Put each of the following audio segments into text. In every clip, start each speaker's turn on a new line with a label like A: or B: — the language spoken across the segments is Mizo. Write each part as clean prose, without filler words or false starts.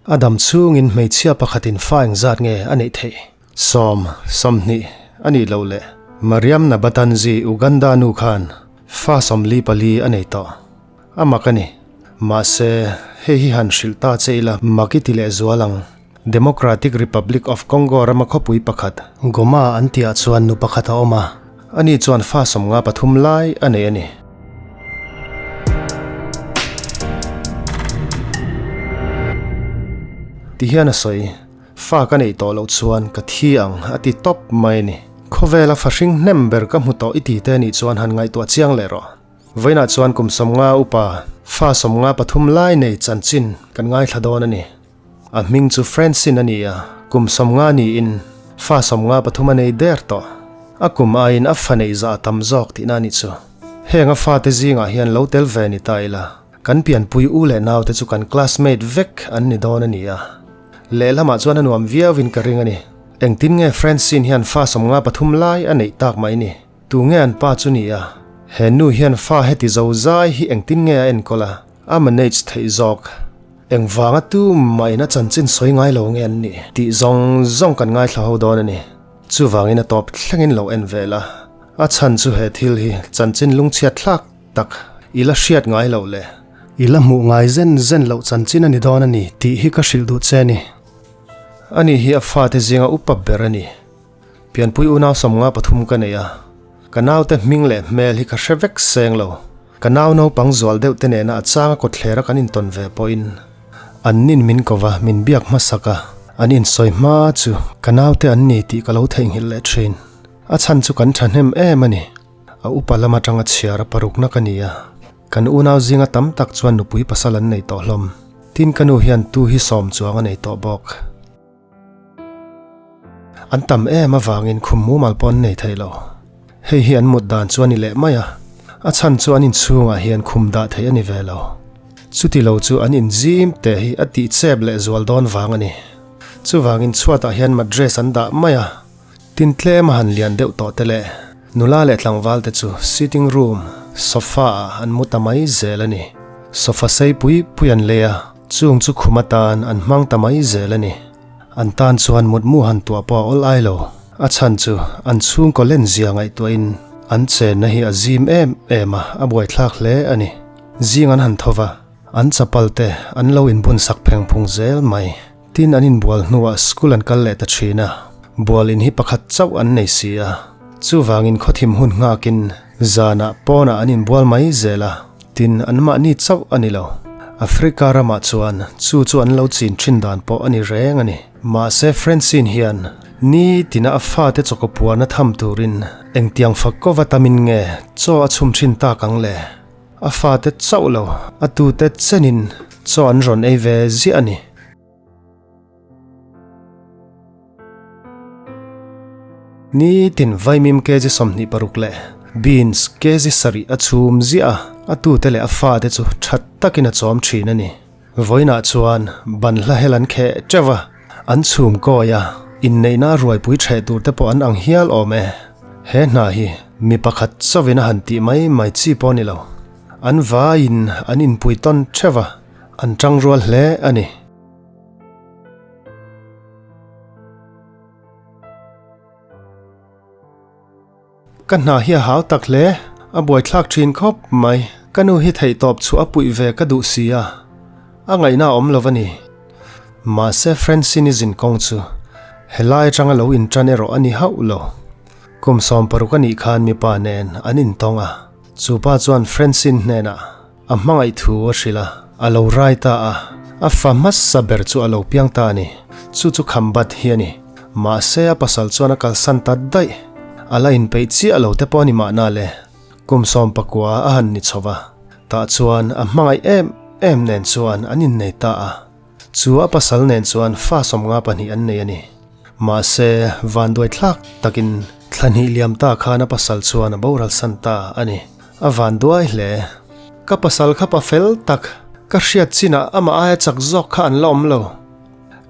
A: A dam chhungin hmeichhia pakhatin fa engzat nge a neih theih? Sawm, 20 a nih loh leh Mariam Nabatanzi Uganda nu khan fa 44 a nei tawh. A mak a ni. Mahse, hei hi han hrilh ta che ila mak i ti leh zual ang. Democratic Republic of Congo rama khawpui pakhat, Goma an tihah chuan nu pakhat a awm a, ani chuan fa 53 lai a nei a ni. Ti hian a sawi, Fa ka neih tawh loh chuan ka thi ang a ti tawp mai a ni. Khawvela fa hring hnem ber ka hmu tawh i ti te nih chuan han ngaihtuah chiang leh rawh. Vawiinah chuan kum 50 upa, fa 53 lai nei chanchin kan ngaithla dawn a ni. A hming chu Francine a ni a, kum 50 niin fa 53 a nei der tawh. A kum aiin a fa neih zah a tam zawk tihna a nih chu. Heng a fate zingah hian lo tel ve ni ta ila, kan pianpui u leh naute chu kan classmate vek an ni dawn a ni a. Lehlamah chuan a nuam viauin ka ring a ni. Engtin nge Francine hian fa 53 lai a neih tak mai ni? Tu nge an pa chu ni a? He nu hian fa heti zo zai hi engtin nge a enkawl a, a manage theih zawk? Engvanga tu mahin a chanchin sawi ngai lo nge an nih? Tih zawng zawng kan ngaithla ho dawn a ni. Chuvangin a tawp thlengin lo en ve la. A chhan chu he thil hi chanchin lungchhiat thlak tak i la hriat ngai loh le. I la hmuh ngai zen zen loh chanchin a ni dawn a ni tih hi ka hrilh duh che a ni. Ani hi a fate zinga upa ber a ni. Pianpui unau 53 ka nei a, ka naute hming leh hmel hi ka hre vek seng lo. Ka nau naupang zual deuh te nena a changa kawthlera kan intawn ve pawhin an nin min ko va, min biak hmasak a, an insawi hma chu ka naute an ni tih ka lo theihnghilh leh thin. A chhan chu kan thahnem em a ni. A upa lam atanga chhiar a parukna ka ni a, kan unau zinga tam tak chuan nupui pasal an nei tawh hlawm. Tin ka nu hian tu hi sawm chuang a nei tawh bawk. An tam em avangin khum mumal pawh an nei thei lo. Hei hi an mut dan chu a ni leh mai a, a chhan chu an inchhungah hian khum dah theih a ni ve lo. Chuti lo chu an inzim te hi a tih chep leh zual dawn vang a ni. Chuvangin chhuatah hian mattress an dah mai a, tin tlem a han lian deuh tawh te leh nula leh tlangval te chu sitting room sofa ah an mu ta mai zel a ni. Sofa sei pui pui an lei a. Chung chu khum atan an hmang ta mai zel a ni. An tan chuan mutmu han tuah pawh a awl ai lo. A chhan chu an chhungkaw len zia ngaihtuahin an chenna hi a zim em em a, a buaithlak hle a ni. Zing an han tho va, an chapal te an lo inbun sak pheng phung zel mai. Tin an inbual hnuah school an kal leh ta thin a, bual in hi pakhat chauh an nei si a. Chuvangin khawthim hun nghakin zanah pawnah an inbual mai zel a, tin anmahni chauh a ni lo. Africa ramah chuan chu chu an lo chin thin dan pawh a ni reng a ni. Mahse Francine hian ni tina a fate chawkawpuan a tham turin engtiang fak kova tamin nge chaw a chhum thin tak ang le? A fate chauh lo, a tute chenin chaw an rawn ei ve ziah a ni. Nitin vaimim kg 26 leh beans kg 7 a chhum ziah a, a tute leh a fate chu tha takin a chawm thin a ni. Vawiinah chuan banhla hel an kheh teuh a, an chhum kawi a, inneihna a ruaipui theh tur te pawh an ang hial awm e. He hna hi mi pakhat chauhin a han tih mai mai chi pawh a ni lo. An vaiin an inpui tawn theuh a, an tangrual hle a ni. Ka hna hi a hau tak hle, a buaithlak thin khawp mai. Ka nu hi theihtawp chhuah a puih ve ka duh si a, a ngaihna a awm lo a ni. Mahse Francine-i zin kawng chu helai atanga lo intan erawh a ni hauh lo. Kum 60 a nih khan mipa nen an intawng a, chu pa chuan Francine hnenah A hmangaih thu a hrilh a, a lo rai ta a, a fa hmasa ber chu a lo piang ta a ni. Chu chu Khambat hi a ni. Mahse a pasal chuan a kalsan ta daih. A la inpeih chiah lo te pawh a ni mahna le. Kum 19 a han ni chho va, tah chuan a hmangaih em em nen chuan an innei ta a. Chu a pasal nen chuan fa 52 an nei a ni. Mahse vanduai thlak takin thla hnih liam ta khan a pasal chuan a boral san ta a ni. A vanduai hle. Ka pasal kha pa fel tak, ka hriat chinah amah aia chak zawk kha an la awm lo.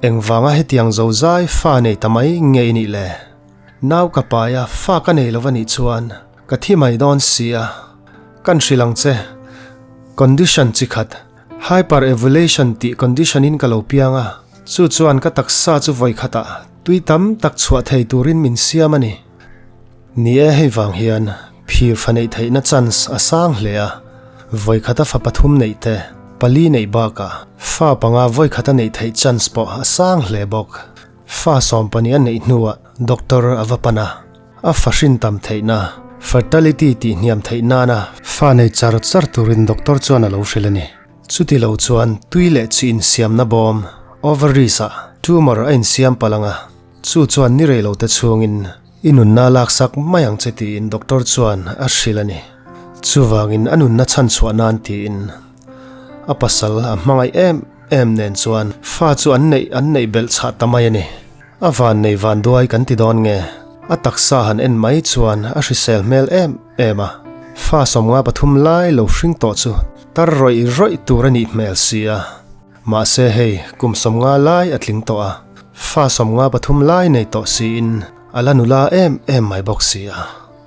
A: Engvanga hetiang zozai fa nei ta mai nge i nih le? Nau ka paia fa ka nei lo va nih chuan ka thi mai dawn si a. Kan hrilh ang che. Condition chi khat, hyper-ovulation tih condition in ka lo piang a. Chu chuan ka taksa chu vawi khatah tui tam tak chhuah thei turin min siam a ni. Ni e, hei vang hian phir fa neih theihna chance a sang hle a, vawi khata fa pathum neih te, pali neih bakah fa panga vawi khata neih theih chance pawh a sang hle bawk. Fa sawmpahnih a neih hnuah doctor a va pan a, a fa hrin tam theihna, fertility tih hniam theih nana fa nei char char turin doctor chuan a lo hrilh a ni. Chuti lo chuan tui leh chi insiamna bawm, ovaries, ah tumor a insiam palh ang a, chu chuan ni rei lo te chhungin i nunna a laksak mai ang che tiin doctor chuan a hrilh a ni. Chuvangin a nunna chhan chhuah nan tiin a pasal a hmangaih em em nen chuan fa chu an neih an neih belh chhah ta mai a ni. A van nei van duai kan ti dawn nge? A taksa han en mai chuan a hrisel hmel em em a, fa 53 lai lo hring tawh chu tar rawih rawih tur a nih hmel si a. Mahse hei kum 50 lai a tling tawh a, fa 53 lai nei tawh siin a la nula em em mai bawk si a.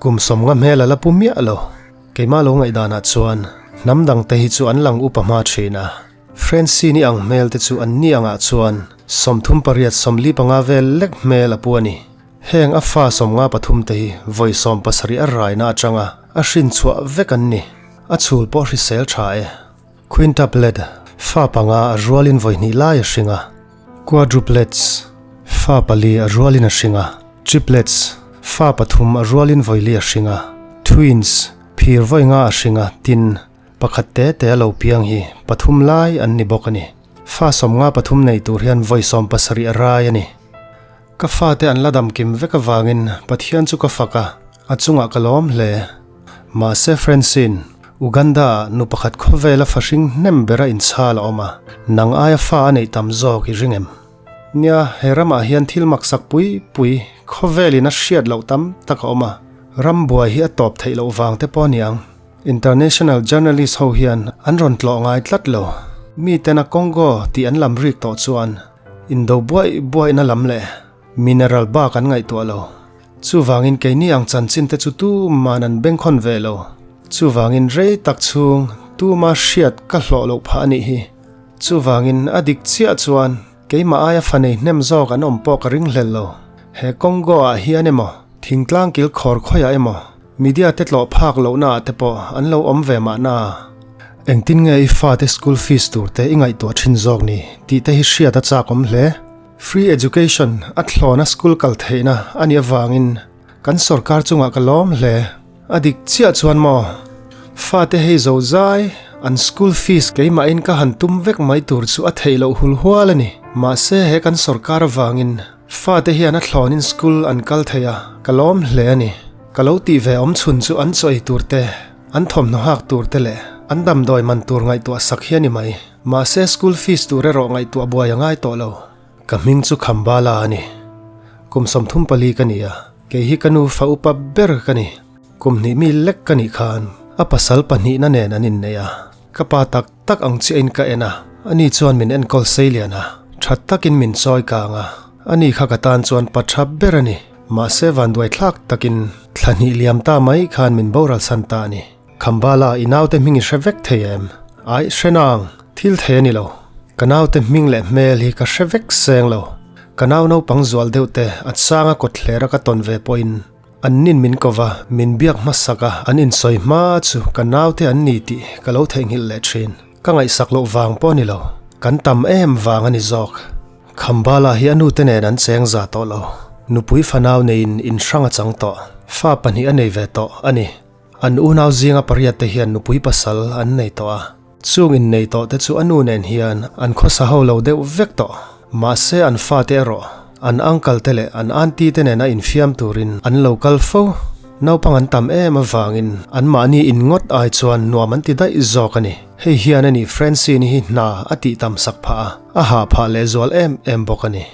A: Kum 50 hmel a la pu miah lo. Keimah lo ngaihdanah chuan hnam dangte hi chu an lang upa hma thin a. Francine-i ang hmel te chu an ni angah chuan 38 45 vel lek hmel a pu a ni. Heng a fa 53 te hi vawi 17 a raina atanga a hrin chhuah vek an ni. A chhul pawh hrisel tha e. Quintuplet, fa panga a rualin vawi hnih lai a hring a. Quadruplets, fa pali a rualin a hring a. Triplets, fa pathum a rualin vawi li a hring a. Twins, phir vawi nga a hring a, tin, Pakhat te te a lo piang hi pathum lai an ni bawk a ni. Fa 53 nei tur hian vawi 17 a rai a ni. Ka fate an la damkim vek avangin Pathian chu ka fak a, a chungah ka lawm hle. Mahse Francine, Uganda-ah nu pakhat khawvela fa hring hnem bera inchhal a awm a, nang aia fa a neih tam zawk i ring em? Nia, he ramah hian thil maksak pui pui khawvelin a hriat loh tam tak a awm a, ram buai hi a tawp theih loh vang te pawh a ni ang. International journalist ho hian an rawn tlawh ngai tlat lo. Mi tena Congo tih an lam rik tawh chuan indo buaih buaihna lam leh mineral bak an ngaihtuah lo. Chuvangin keini ang chanchin te chu tuman an bengkhawn ve lo. Chuvangin rei tak chhung tuma hriat ka hlawh loh phah a nih hi. Chuvangin a dik chiah chuan keimah aia fa nei hnem zawk an awm pawh ka ringhlel lo. He Congo ah hian emaw thingtlang kil khawr khawiah emaw Media te tlawh phak lohna ah te pawh an lo awm ve mahna. Engtin nge i fate school fees tur te i ngaihtuah thin zawk ni tih te hi hriat a chak awm hle. Free education a thlawna school kal theihna a nih avangin kan sorkar chungah ka lawm hle. A dik chiah chuan maw? Fate hei zo zai an school fees keimahin ka han tum vek mai tur chu a theih loh hul hual a ni. Mahse he kan sorkar avangin Fate hian a thlawnin school an kal thei a, ka lawm hle a ni. Ka lo tih ve awm chhun chu an chaw ei tur te, an thawmhnaw hak tur te leh an damdawi man tur ngaihtuah sak hi a ni mai. Mahse school fees tur erawh ngaihtuah buai a ngai tawh lo. Ka hming chu Khambala a ni. Kum 34 ka ni a, kei hi ka nu fa upa ber ka ni. Kum hnih mi lek ka nih khan a pasal pahnihna nen an inneih a. Ka pa tak tak ang chiahin ka en a, ani chuan min enkawl sei lian a, tha takin min chawi kang a, ani kha ka tan chuan pa tha ber a ni. Mahse vanduai thlak takin thla hnih liam ta mai khan min boral san ta a ni. Khambala i naute hming i hre vek thei em? Aih, hre nang, thil thei a ni lo. Ka naute hming leh hmel hi ka hre vek seng lo. Ka nau naupang zual deuh te a changa kawthlera ka tawn ve pawhin An nin min ko va, min biak hmasak a, an insawi hma chu ka naute an ni tih ka lo theihnghilh leh thin. Ka ngaihsak loh vang pawh a ni lo, kan tam em vang a ni zawk. Khambala hi a nute nen an cheng za tawh lo. Nupui fanau neiin in hrang a chang tawh. Fa pahnih a nei ve tawh a ni. An unau zinga pariat te hian nupui pasal an nei tawh a. Chung innei tawh te chu a nu nen hian an khawsa ho lo deuh vek tawh. Mahse an fate erawh an uncle te leh an auntie te nena infiam turin an lo kal fo. Naupang an tam em avangin anmahni in ngawt ai chuan nuam an ti daih zawk a ni. Hei hian a ni Francine hi hna a tih tam sak phah a, a hah phah lehzual em em bawk a ni.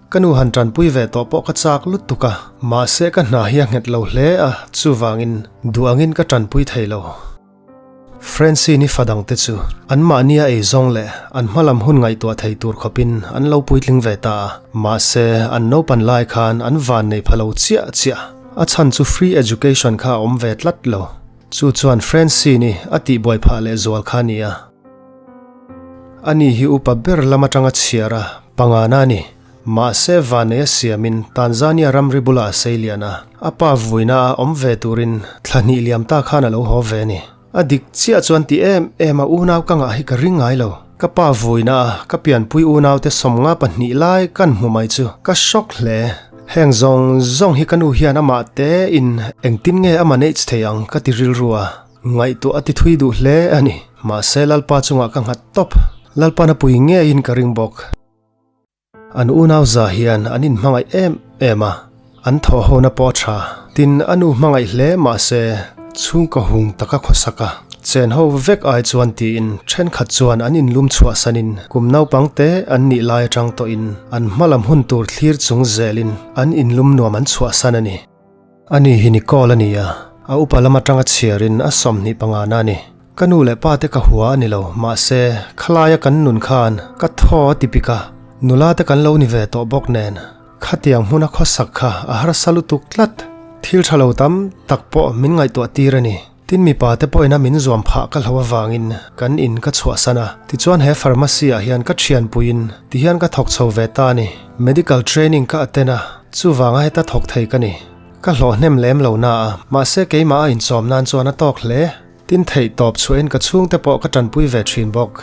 A: Ka nu han tanpui ve tawh pawh ka chak lutuk a, mahse ka hna hi a nghet lo hle a, chuvangin duh angin ka tanpui thei lo. Francine-i fa dangte chu anmahnia ei zawng leh an hmalam hun ngaihtuah thei tur khawpin an lo puitling ve ta a, mahse an naupan lai khan an van nei pha lo chiah chiah. A chhan chu free education kha a awm ve tlat lo. Chu chuan Francine-i a tihbuai phah leh zual kha a ni a. Ani hi upa ber lam atanga chhiar a, pangana a ni. Mahse Vanei a siamin Tanzania ramri bulah a sei lian a, a pa vuina a awm ve turin thla hnih liam ta khan a lo haw ve a ni. A dik chiah chuan ti em em a unau ka ngah hi ka ring ngai lo. Ka pa vuina a ka pianpui unaute 52 lai kan hmu mai chu ka shock hle. Heng zawng zawng hi ka nu hian amah te in engtin nge a manage thei ang ka ti rilru a, ngaihtuah a ti thui duh hle a ni. Mahse Lalpa chungah ka nghat tawp. Lalpa na pui ngeiin ka ring bawk. An unau za hian an inhmangaih em em a, an thawhhona pawh a tha. Tin, a nu hmangaih hle mah se, chhungkaw hung taka khawsak a, chen ho vek ai chuan tiin thenkhat chuan an inlum chhuahsanin kum naupang te an nih lai atang tawhin an hmalam hun tur thlir chung zelin an inlum nuam an chhuahsan a ni. Ani hi Nicole a ni a, a upa lam atanga chhiarin a 25 na a ni. Ka nu leh pa te ka hua a ni lo, mahse, khalaia kan nun khan ka thaw a ti pik a, nula te kan lo ni ve tawh bawk nen, khatiang hmuna khawsak kha a harsa lutuk tlat. Thil tha lo tam tak pawh min ngaihtuah tir a ni. Tin mipa te pawhin a min zuam phah ka hlo avangin kan in ka chhuahsan a, tichuan he pharmacy ah hian ka thianpuiin tihian ka thawk chho ve ta a ni. Medical training ka attend a, chuvanga heta thawk thei ka ni. Ka hlawh hnem lem lo na a, mahse keimah a inchawm nan chuan a tawk hle. Tin theih tawp chhuahin ka chhungte pawh ka tanpui ve thin bawk.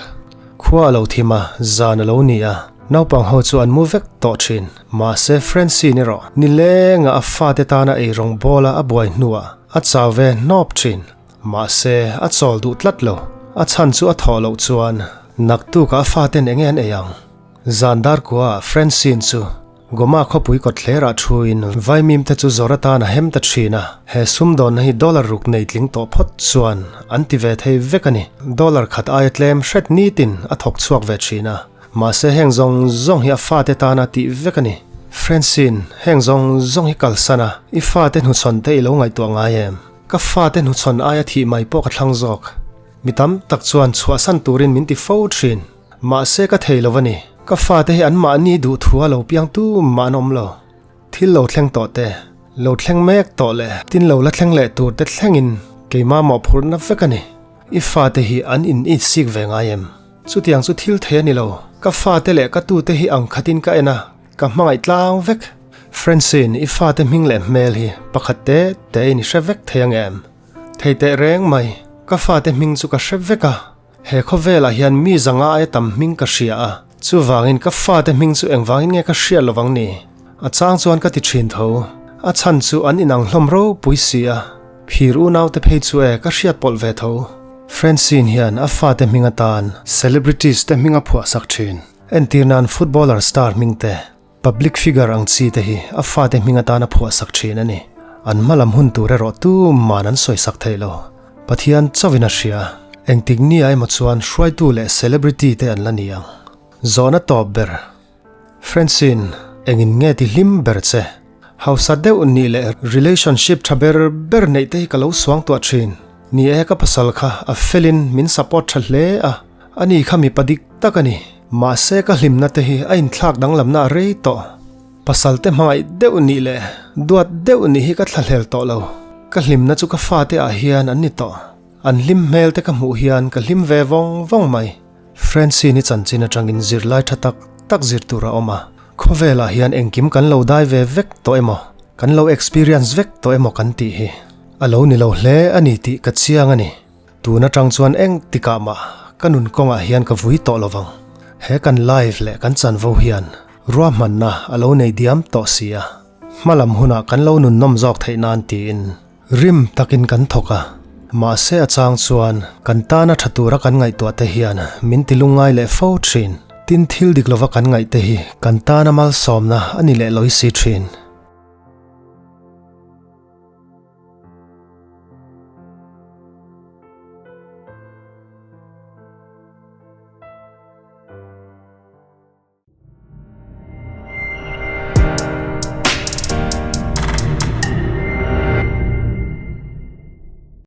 A: Khua a lo thim a, zan a lo ni a, naupang ho chu an mu vek tawh thin. Mahse Francine erawh nilengah a fate tana eirawng bawla a buai hnuah a chau ve hnawp thin. Mahse a chawl duh tlat lo. A chhan chu a thawh loh chuan naktukah a faten enge an ei ang? Zan dar kuaah Francine chu Goma khawpui kawtthlerah thuin Vaimim te chu zawr atan a hem ta thin a, he sumdawnna hi dollar ruk nei tling tawh phawt chuan an ti ve thei vek a ni. Dollar khat aia tlem hret nitin a thawk chhuak ve thin a, mahse heng zawng zawng hi a fate tana tih vek a ni. Francine, heng zawng zawng hi kalsan a, i fate hnuchhawn te i lo ngaihtuah ngai em? Ka fate hnuchhawn aia thih mai pawh ka thlang zawk. Mi tam tak chuan chhuahsan turin min ti fo thin. Mahse ka thei lo a ni. Ka fate hi an mahni duh thu a lo piang tu mah an awm lo. Thil lo thleng tawh te, lo thleng mek tawh leh tin lo la thleng leh tur te thlengin keimah mawhphurhna vek a ni. I fate hi an in it sik ve ngai em? Chutiang chu thil thei a ni lo. Ka fate leh ka tute hi ang khatin ka en a, ka hmangaih tlang vek. Francine, i fate hming leh hmel hi pakhat te te in i hre vek thei ang em? Thei teh reng mai, ka fate hming chu ka hre vek a. He khawvelah hian mi zanga aia tam hming ka hria a, chuvangin ka fate hming chu engvangin nge ka hriat lovang ni? A chang chuan ka ti thin tho. A chhan chu an inang hlawm ropui si a, phir unaute phei chu e ka hriat pawlh ve tho. Francine hian a fate hming atan celebrities te hming a phuahsak thin. Entir nan footballer star hming te, public figure ang chi te hi a fate hming atan a phuahsak thin a ni. An hma lam hun tur erawh tuman an sawisak thei lo. Pathian chauhin a hria. Engtik ni ah emaw chuan hruaitu leh celebrity te an la ni ang. Zawhna tawp ber. Francine, engin nge ti hlim ber che? Hausa deuh nih leh relationship tha ber ber neih te hi ka lo suang tuah thin. Ni e ka pasal kha a felin min support tha hle a, ani kha mipa dik tak a ni. Mahse ka hlimna te hi a inthlak danglamna a rei tawh. Pasal te hmangaih deuh nih leh duat deuh nih hi ka thlahlel tawh lo. Ka hlimna chu ka fate ah hian an ni tawh. An hlim hmel te ka hmuh hian ka hlim ve vawng vawng mai. Francine-i chanchin atangin zirlai tha tak tak zir tur a awm a. Khawvelah hian engkim kan lo dai ve vek tawh emaw, kan lo experience vek tawh emaw kan tih hi a lo ni lo hle a ni tih ka chiang a ni. Tun atang chuan eng tikah mah ka nun kawngah hian ka vui tawh lovang. He kan life leh kan chanvo hian ruahmanna a lo nei diam tawh si a, hmalam hunah kan lo nunnawm zawk theih nan tiin rim takin kan thawk a. Mahse a chang chuan kan tana tha tura kan ngaihtuah te hian min ti lungngai leh fo thin. Tin thil dik lova kan ngaih te hi kan tana malsawmna a ni leh lawi si thin.